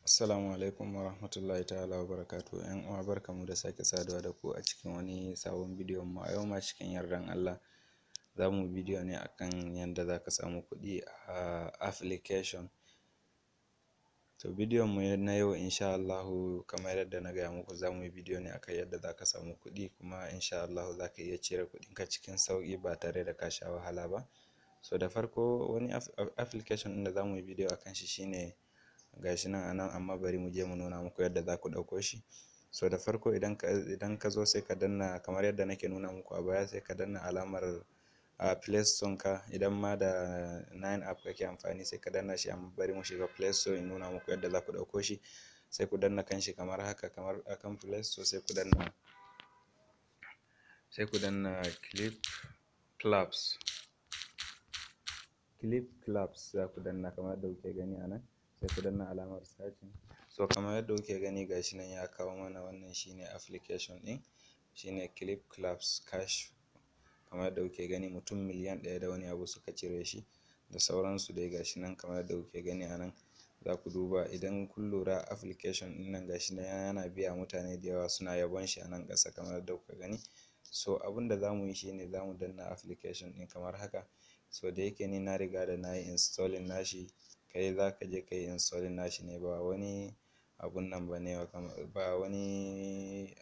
Assalamu alaikum warahmatullahi ta'ala wabarakatuh. ‘Yan uwa, barkanmu da sake saduwa da ku a cikin wani sabon bidiyon mu. A yau ma, cikin yardan Allah, za mu bidiyo ne akan yanda za ka samu kuɗi a application. To, bidiyon mu na yau, insha Allahu, kamar yadda na gaya muku, za mu yi bidiyo ne akan yadda za ka samu kuɗi, kuma insha Allahu za ka iya cire kuɗinka cikin sauƙi ba tare da ka sha wahala ba. So da farko, wani application ɗin da za mu yi bidiyo akan shi shine gashi nan a nan, amma bari mu je mu nuna muku yadda za ku ɗauko shi. So da farko, idan ka zo, sai ka danna kamar yadda nake nuna muku a baya, sai ka danna alamar a Play Store ka. Idan ma da 9 app kake amfani, sai ka danna shi, amma bari mu shiga Play Store in nuna muku yadda za ku ɗauko shi. Sai ku danna kanshi kamar haka, kamar akan Play Store, sai ku danna Clip Claps. Clip Claps za ku danna kamar yadda kuke gani a nan, sai ku danna alamar searching. So kamar yadda kuke gani, gashi nan ya kawo mana. Wannan shine application ɗin, shine Clip Claps Cash. Kamar yadda kuke gani, mutum miliyan 1 da wani abu suka cire shi da sauransu dai. Gashi nan kamar yadda kuke gani a nan, za ku duba. Idan kun lura, application ɗin nan gashi nan yana biya, mutane da yawa suna yabon shi a nan ƙasa kamar yadda kuka gani. So abun da za mu yi shine za mu danna application ɗin kamar haka. So da yake ni na riga da na yi installing nashi, kai za ka je ka yi installing nashi ne, ba wani abun nan ba ne, ba wani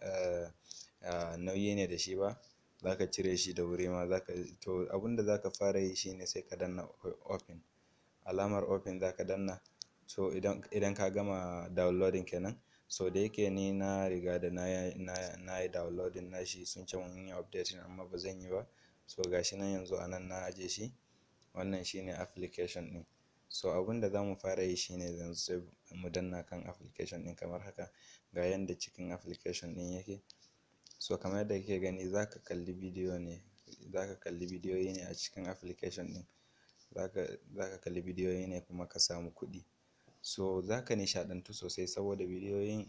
nauyi ne da shi ba. Za ka cire shi da wuri ma. Za ka to abun da za ka fara yi shine sai ka danna open, alamar open za ka danna. So idan ka gama downloading kenan. So da yake ni na riga da na yi downloading nashi, sun ce mun yi updating, amma ba zan yi ba. So gashi nan yanzu a nan na aje shi. Wannan shine application ɗin. So abun da za mu fara yi shine yanzu sai mu danna kan application ɗin kamar haka. Ga yanda cikin application ɗin yake. So kamar yadda kake gani, za ka kalli bidiyo ne, za ka kalli bidiyoyi ne a cikin application ɗin. Za ka kalli bidiyoyi ne kuma ka samu kuɗi. So za ka nishaɗantu sosai saboda bidiyoyin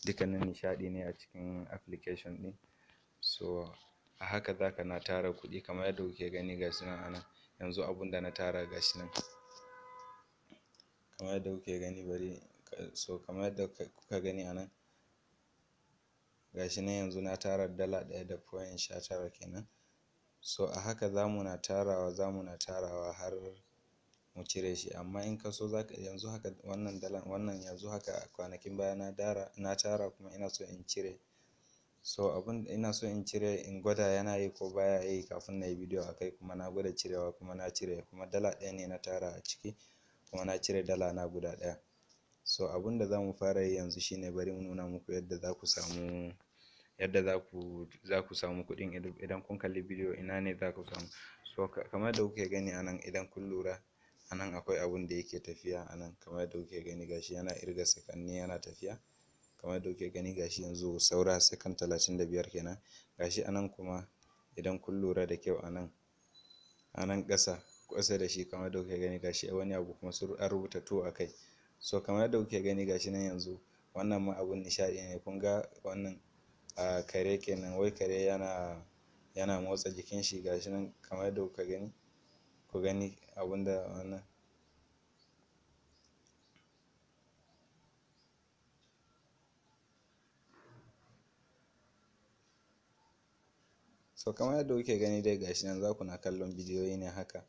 dukkanin nishaɗi ne a cikin application ɗin. So a haka za ka na tara kuɗi kamar yadda kuke gani. Ga su nan a nan yanzu, abun da na tara gashi nan kamar yadda kuke gani. Bari, so kamar yadda kuka gani a nan, gashi nan yanzu na tara $1.19 kenan. So a haka za mu na tarawa, za mu na tarawa har mu cire shi. Amma in ka so, zaka yanzu haka wannan dalan, wannan yanzu haka kwanakin baya na tara kuma ina so in cire. So abun ina so in cire, in gwada yana yi ko baya yi kafin na yi bidiyo a kai. Kuma na gwada cirewa, kuma na cire, kuma $1 ne na tara a ciki, kuma na cire dala na guda ɗaya. So abun da za mu fara yi yanzu shine bari mu nuna muku yadda za ku samu, yadda za ku samu kuɗin idan kun kalli bidiyo, ina ne za ku samu. So kamar yadda kuke gani a nan, idan kun lura, a nan akwai abun da yake tafiya a nan kamar yadda kuke gani. Gashi yana ƙirga sakanni, yana tafiya kamar yadda kuke gani. Gashi yanzu saura second 35 kenan. Gashi a nan kuma, idan kun lura da kyau, a nan ƙasa, ƙasa da shi, kamar yadda kuke gani, gashi wani abu kuma an rubuta two a kai. So kamar yadda kuke gani, gashi nan yanzu wannan ma abun nishaɗi ne. Kun ga wannan a kare kenan, wai kare yana motsa jikin shi. Gashi nan kamar yadda kuka gani, ku gani abun da wannan. So kamar yadda kuke gani dai, gashi nan za ku na kallon bidiyoyi ne, haka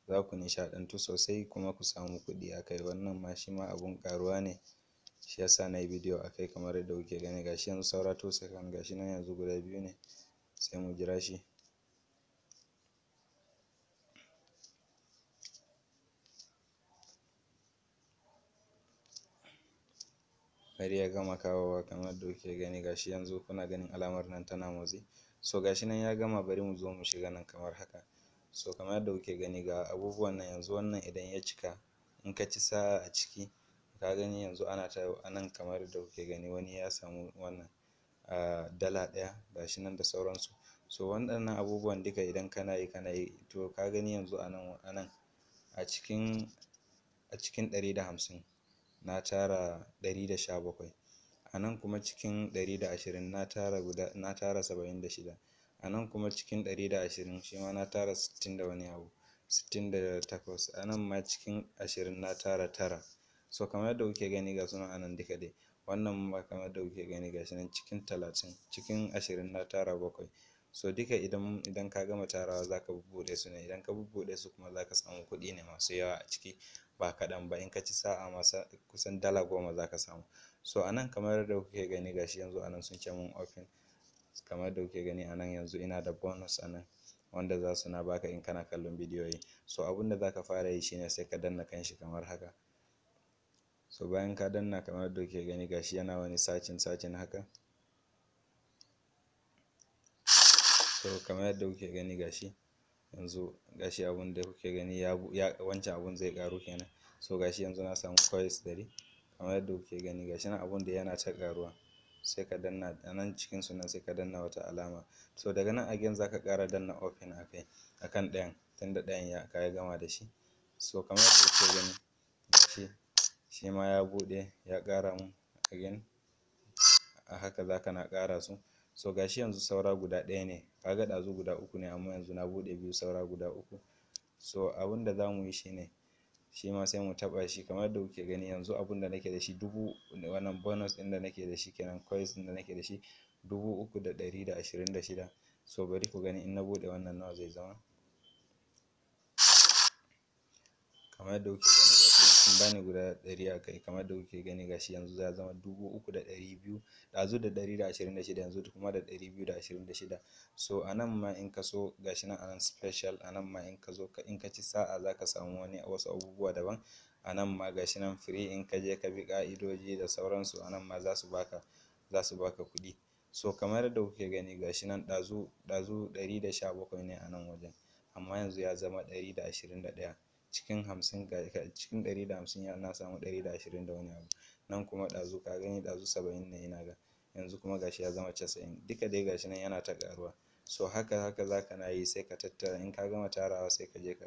za ku nishaɗantu sosai kuma ku samu kuɗi a kai. Wannan ma shi ma abun ƙaruwa ne, shi yasa na yi bidiyo a kai. Kamar yadda kuke gani, gashi yanzu saura 2 second. Gashi nan yanzu guda biyu ne, sai mu jira shi. Bari ya gama kawowa. Kamar yadda kuke gani, gashi yanzu kuna ganin alamar nan tana motsi. So gashi nan ya gama, bari mu zo mu shiga nan kamar haka. So kamar yadda kuke gani, ga abubuwan nan yanzu. Wannan idan ya cika, in ka ci sa'a a ciki, ka gani yanzu ana ta a nan, kamar yadda kuke gani, wani ya samu wannan a $1, gashi nan da sauransu. So waɗannan abubuwan duka idan kana yi, kana yi, to ka gani yanzu a nan a cikin 150 na tara 117. A nan kuma cikin 120 na tara guda, na tara 76. A nan kuma cikin 120 shi ma na tara 60 da wani abu, 68. A nan ma cikin 20 na tara tara. So kamar yadda kuke gani, ga su nan a nan duka dai. Wannan ma kamar yadda kuke gani, ga shi nan cikin 30, cikin 20 na tara bakwai. So duka idan ka gama tarawa, za ka bubbuɗe su ne. Idan ka bubbuɗe su kuma, za ka samu kuɗi ne masu yawa a ciki, ba kaɗan ba. In ka ci sa'a ma, kusan $10 za ka samu. So a nan, kamar yadda kuke gani, ga shi yanzu a nan sun ce mun open. Kamar yadda kuke gani a nan, yanzu ina da bonus a nan wanda za su na baka in kana kallon bidiyoyi. So abun da za ka fara yi shine sai ka danna kanshi kamar haka. So bayan ka danna, kamar yadda kuke gani, gashi yana wani searching searching haka. So kamar yadda kuke gani, gashi yanzu, gashi abun da kuke gani ya wancan abun zai ƙaru kenan. So gashi yanzu na samu coins 100. Kamar yadda kuke gani, gashi nan abun da yana ta ƙaruwa. Sai ka danna a nan cikin su nan, sai ka danna wata alama. So daga nan again za ka ƙara danna open a kai akan ɗayan, tunda ɗayan ya ka gama da shi. So kamar yadda kuke gani, gashi shi ma ya buɗe, ya ƙara mun again. A haka za ka na ƙara su. So gashi yanzu saura guda ɗaya ne. Kaga ɗazu guda uku ne, amma yanzu na buɗe biyu, saura guda uku. So abun da za mu yi shine, shi ma sai mu taɓa shi. Kamar yadda kuke gani, yanzu abun da nake da shi, dubu wannan bonus ɗin da nake da shi kenan, coins ɗin da nake da shi 3,126. So bari ku gani, in na buɗe wannan nawa zai zama. Kamar yadda kuke gani, gashi sun bani guda 100 a kai. Kamar yadda kuke gani, gashi yanzu ya zama 3,200. Ɗazu da 126, yanzu kuma da 226. So a nan ma in ka so, gashi nan a nan special, a nan ma in ka zo, in ka ci sa'a, za ka samu wani wasu abubuwa daban. A nan ma gashi nan free, in ka je ka bi ƙa'idoji da sauransu, a nan ma za su baka kuɗi. So kamar yadda kuke gani, gashi nan ɗazu ɗazu 117 ne a nan wajen, amma yanzu ya zama 121. Cikin 50, cikin 150 ya na samu 120 da wani abu. Nan kuma ɗazu, ka gani, ɗazu 70 ne ina ga, yanzu kuma gashi ya zama 90. Duka dai gashi nan yana ta ƙaruwa. So haka haka za ka na yi, sai ka tattara. In ka gama tarawa, sai ka je ka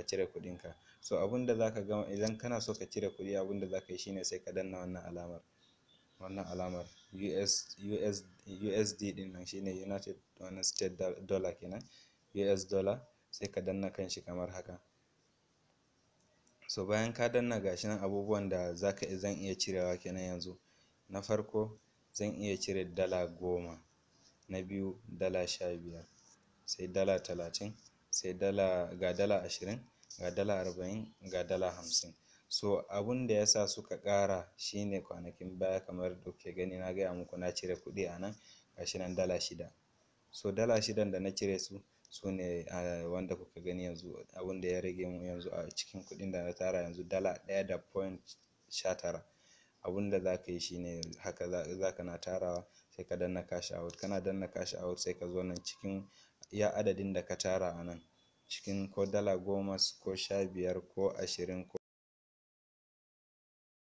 cire kuɗinka. So abun da za ka gama, idan kana so ka cire kuɗi, abun da za ka yi shine sai ka danna wannan alamar, wannan alamar US, US, USD ɗin nan, shine United wannan State Dollar kenan, US dollar. Sai ka danna kanshi kamar haka. So bayan ka danna, gashi nan abubuwan da zaka zan iya cirewa kenan yanzu. Na farko zan iya cire $10, na biyu $15, sai $30, sai dala, ga $20, ga $40, ga $50. So abun da yasa suka ƙara shine kwanakin baya, kamar da kuke gani, na gaya muku na cire kuɗi a nan, gashi nan $6. So $6n da na cire su, su ne wanda kuka gani yanzu. Abun da ya rage mu yanzu a cikin kuɗin da na tara yanzu $1.19. Abun da za ka yi shine haka za ka na tarawa, sai ka danna cash out. Kana danna cash out, sai ka zo nan cikin iya adadin da ka tara a nan cikin, ko $10, ko 15, ko 20,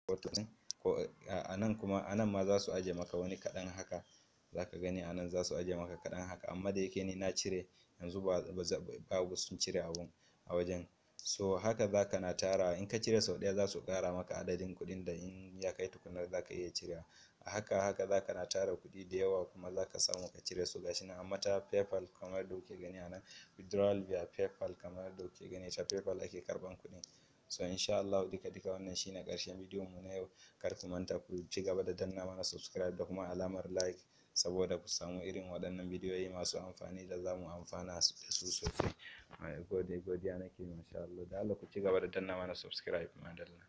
ko 30, ko a nan kuma, a nan ma za su aje maka wani kaɗan haka. Za ka gani a nan za su aje maka kaɗan haka, amma da yake ni na cire yanzu, ba babu, sun cire abun a wajen. So haka za ka na tarawa. In ka cire sau ɗaya, za su ƙara maka adadin kuɗin da in ya kai tukuna za ka iya cirewa. A haka haka za ka na tara kuɗi da yawa, kuma za ka samu ka cire su. Gashi nan amma ta PayPal, kamar yadda kuke gani a nan, withdrawal via PayPal. Kamar yadda kuke gani, ta PayPal ake karɓan kuɗin. So insha Allah, duka duka wannan shine ƙarshen bidiyon mu na yau. Kar ku manta ku ci gaba da danna mana subscribe da kuma alamar like, saboda ku samu irin waɗannan bidiyoyi masu amfani da za mu amfana da su sosai. Gode, godiya nake, masha Allah. Da Allah ku ci gaba da danna mana subscribe. Madalla.